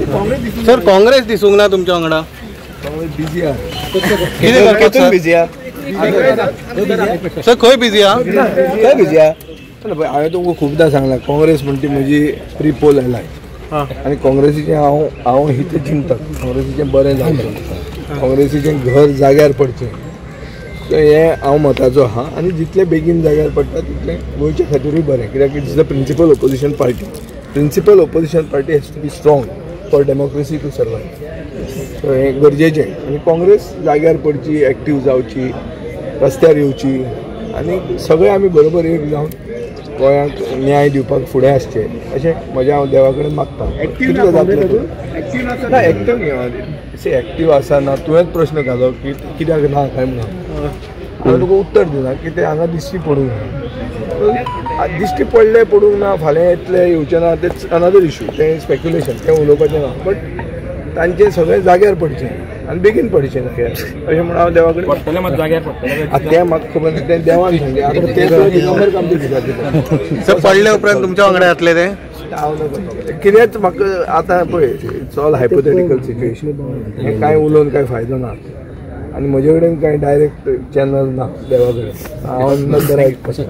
Sir Congress दिसूंक ना तुमच्या वांगडा. काँग्रेस बिजी आहा. कितें बिजी आहा सर? खंय बिजी आहा? खंय बिजी आहा? हांवें तुमकां खुबदां सांगलां, काँग्रेस म्हणटी म्हजी प्री पोल आयलाय आनी काँग्रेसीचें हांव हांव हित चिंतक. काँग्रेसीचें बरें जावचें, काँग्रेसीचें घर जाग्यार पडचें, हें हांव मताचो आहा. आनी जितले बेगीन जाग्यार पडटा तितलें गोंयच्या खातीरूय बरें, कित्याक it's the principal opposition party. Principal opposition party has to be strong for democracy to survive. So हें गरजेचें. आनी काँग्रेस जाग्यार पडची, एक्टीव जावची, रस्त्यार येवची आनी सगळे आमी बरोबर एक जावन गोंयांक न्याय दिवपाक फुडें आसचें अशें म्हजें हांव देवा कडेन मागता. कितलें जातलें ना एक्टीव न्ही, एक्टीव आसा ना तुवेंच प्रश्न घालो की कित्याक ना काय म्हणून हांवें तुका उत्तर दिलां की ते हांगा दिश्टी पडूंक ना. दिश्टी पडले पडूंक ना, फाल्यां येतले येवचे ना तें अनदर इशू, तें स्पेक्युलेशन, तें उलोवपाचें ना. बट तांचें सगळें जाग्यार पडचें आनी बेगीन पडचें जाग्यार अशें म्हणून हांव देवा कडेन. तें म्हाका खबर ना, तें देवान सांगलें. आतां तें दिगंबर कामती विचारता. सर पडले उपरांत तुमच्या वांगडा जातलें तें? हांव कितेंच म्हाका आतां पळय, it's all hypothetical situation, हें कांय उलोवन कांय फायदो ना आनी म्हजे कडेन कांय डायरेक्ट चॅनल ना देवा कडेन. हांव not the right person.